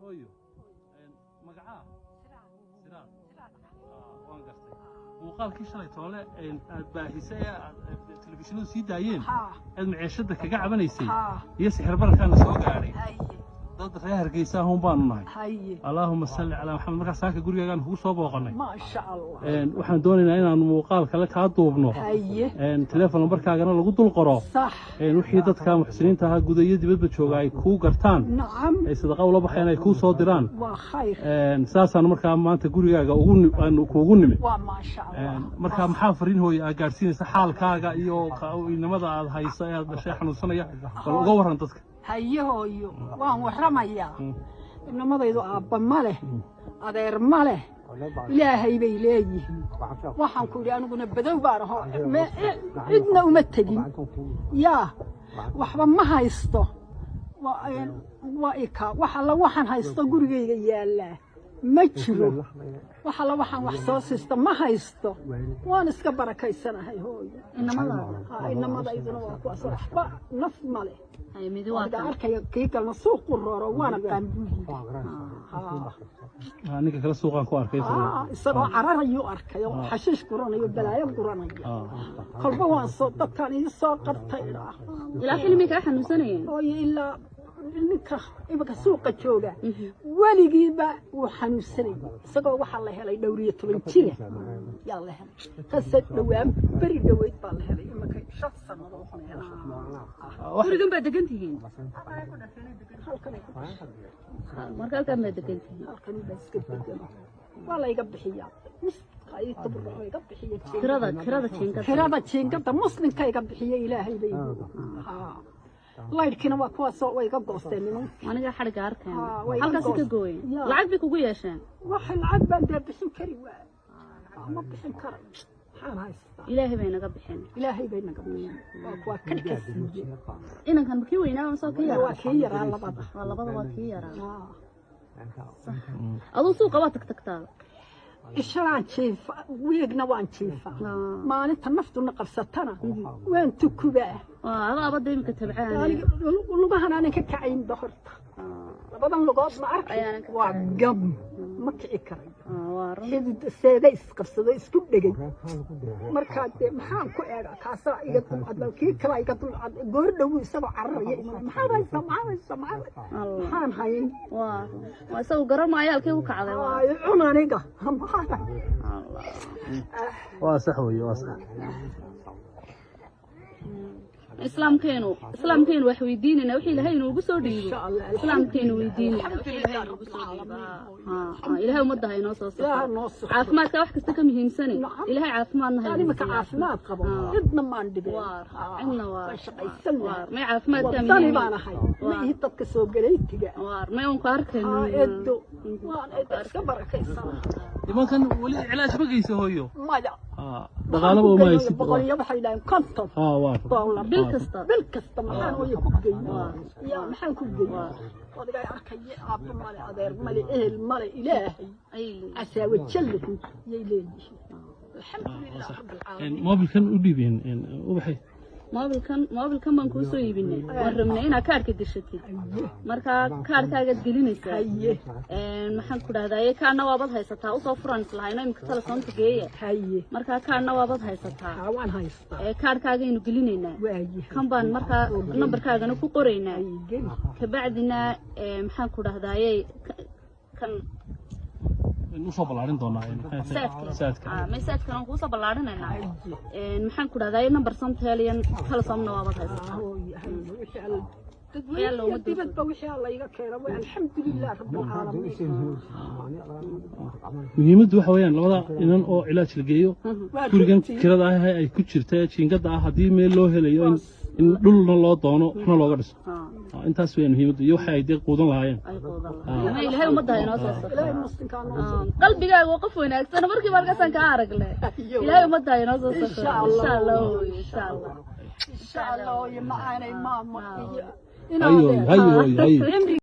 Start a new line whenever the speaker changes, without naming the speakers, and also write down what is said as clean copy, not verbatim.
Hooyo, magacaa? Siraad. Waan gartay. Muuqaalkii shalay toole aad baahisay ee aad telefishinadu sii daayeen, aad maciishada kaga cabanaysay iyo sixir bararkaana soo gaadhay, dad reer Hargeysa ahun baanu nahay. Allaahuma salli calaa Maxamed. Markaa saaka gurigaagaan kugu soo booqannay.
Maasha Allah.
Waxaan doonaynaa inaanu muuqaal kale kaa duubno, telefoon lambarkaagana lagu dul qoro, wixii dadka muxsiniinta ahaa guda iyo dibadba jooga ay kuu gartaan, ay sadaqa ula baxeen, ay kuu soo diraan.
Waa khayr.
Saasaanu markaa maanta gurigaaga ugu aanu kuugu nimid.
Waa maasha Allah.
Marka maxaa fariin, hooye, aad gaadhsiinaysa xaalkaaga iyo inamada aad hayso ee aad dhashay xanuunsanaya? Bal uga warran dadka.
Haye hooyo, waan warramayaa. Inamadaydu aabba ma leh, adeer ma leh, Ilaahay bay leeyihiin. Waxaan ku idhi, aniguna badow baan aho, cidna uma tegin, yaa waxba ma haysto. Waa ika wax alla waxaan haysto gurigayga yaallaa ma jiro. Wax alla waxaan wax soo siista ma haysto. Waan iska barakaysanahay, hooyo. Inamadayduna waa kuwaas, waxba naf ma leh. Waa arkaya kii kalna suuqu rooro, waana qaanbuuyi.
Ninka kale suuqaan ku arkay.
Isagoo cararayuu arkay oo xashiish guranayo, balaayo guranaya. Kolba waan soo dadkaan ii soo qabtay.
Ilaa xilmi kaa xanuunsanayeen?
Hooyo, ilaa ninka iminka suuqa jooga weligiiba wuu xanuunsanayay. Isagoo waxaa la helay dhowr iyo toban jira yaa la helay. Kase dhowaan beri dhoweyd baa la helay, iminka 5 sannadood meelaha.
Gurigan baa degan tihiin?
Halkanay ku dhashay.
Marka halkan baa degan tihiin?
Halkan baa iska degan. Waa layga bixiyaa, muslimka ii tabarruco, iga bixiya.
Kirada jiingada?
Kirada jiingada muslimka iga bixiya, Ilaahay bay. Laydhkiina waa kuwaasoo way iga goosteen nimanka.
Aniga xadhigga arkeen.
Way iga
Halkaasi ka
goosteen.
gooyeen?
Ya.
Lacag bay kugu yeesheen?
Waxay lacag baan dee bixin kari waay, ma bixin karay. Maxaan haystaa?
Ilaahay bay naga bixin.
Ilaahay bay naga bixin. Waa kuwa kadhka siiyey.
Inankan ma kii weynaa mise kii yaraa?
Waa kii yaraa labada.
Waa labada, waa kii yaraa. Aduu suuqa waa tag tagtaa?
Ishalaan jiifa, wiigna waan jiifaa, maalinta naftuna qabsatana waan tukubaa.
Waa aba abada iminka tabcaan.
Aniga lugahan aanan ka kacaynba horta. Labadan lugood ma arkay?
Ayaanan ka
Waa gam, ma kici karayo.
Waa run.
Xidid seeda isqabsado, isku dhegay. Markaa dee maxaan ku eegaa? Kaasaa iga dulcad, kii kalaa iga dulcad. Goor dhow isagoo cararaya iman. Maxaad haysaa? Maxaad haysaa? Maxaad
Allah.
Maxaan hayn?
Waa run. Waa isagu garamaayo halkay ku kacday waa.
Ay, cun aniga maxaan?
Allah.
Waa sax weeye, waa sax.
Islaamkeenu wax weydiinayna wixii Ilaahay inoogu soo dhiibo.
Insha Allah.
Islaamkeenu weydiinayna wixii Ilaahay inoogu soo dhiibo. Ha, Ilaahay ummadda ha inoo soo
Ilaaha
safro.
noo safro.
Caafimaadka wax kasta ka muhiimsane.
Nacam.
Ilaahay caafimaadna ha
Aan imika
inoo siiyo.
caafimaad qabo, cidna maan dhibeen.
Waar cidna waar.
Waan shaqaysan
waar
lahaa.
May caafimaadka
Wadani
muhiim.
baan ahay, ma ihi dadka soo galaytiga.
Waar may uun ku arkayno.
Haa eedo, waan eedo, iska barakaysana.
Nimankan weli cilaaj ma geysa, hooyo?
Maya.
Dhaqaalaba uma haysid.
Boqoliyo waxay dhahayn 50
Waa
dollar.
Bil kasta?
Bil kasta. Maxaan hooyo ku geyn? Yaa maxaan ku geyn? Odagaa arkaya, aabbo male, adeer male, ehel male, Ilaahay
ay
casaa wajalle yay leeyihiin. Alxamdulilah rabbil caalamiin.
Moobilkan u dhiibeen ubaxay.
Moobilkan baan kuu soo iibinay. Waan rabnay inaad kaarka gashatid. Markaa kaarkaagaad gelinaysaa. Maxaan ku dhahdaa, kaarna waabad haysataa, usoo furan islahayno imika telefoonka geeya. Markaa kaarna waabad haysataa?
Haa, waan haystaa.
Ee kaarkaagaynu gelinaynaa.
Waayahay.
Kan baan markaa nambarkaagana ku qoraynaa.
Haye, geli.
Kabacdina maxaan ku dhahdaaye, kan
Waynu usoo ballaarin doonaa
Saadka.
Saadka.
May saadkan aan kuusoo ballaarinaynaa. Maxaan ku dhahdaa, number Somtel iyo Telesomna waabad haysataa.
Hooyo, haye, wixii alla
Wixii alla
dadweyne
ummadda
dibadba wixii alla iga keena way, alxamdulilah rabbil caalamiin.
Muhiimaddu waxa weeyaan labada inan oo cilaaj la geeyo.
Waa
Gurigan
runtii.
kirada ah ay ku jirta jiingada ah, haddii meel loo helayo in dhulna loo doono, waxna looga dhiso. Intaas weeyaan muhiimaddu iyo waxa ay dee quudan lahaayeen.
Ay quudan lahaayeen. Ma Ilaahay ummadda ha inoo soo safro.
Ilaahay muslimkaa noo soo
Qalbigaaga waa qof wanaagsan, markii markaasaan kaa aragne. Ilaahay ummadda ha inoo soo safro.
Insha Allah.
Insha Allah, insha Allah.
Insha Allah, hooyo macaanay, maama iyo
Hayo, hayo, hayo.
Cimri.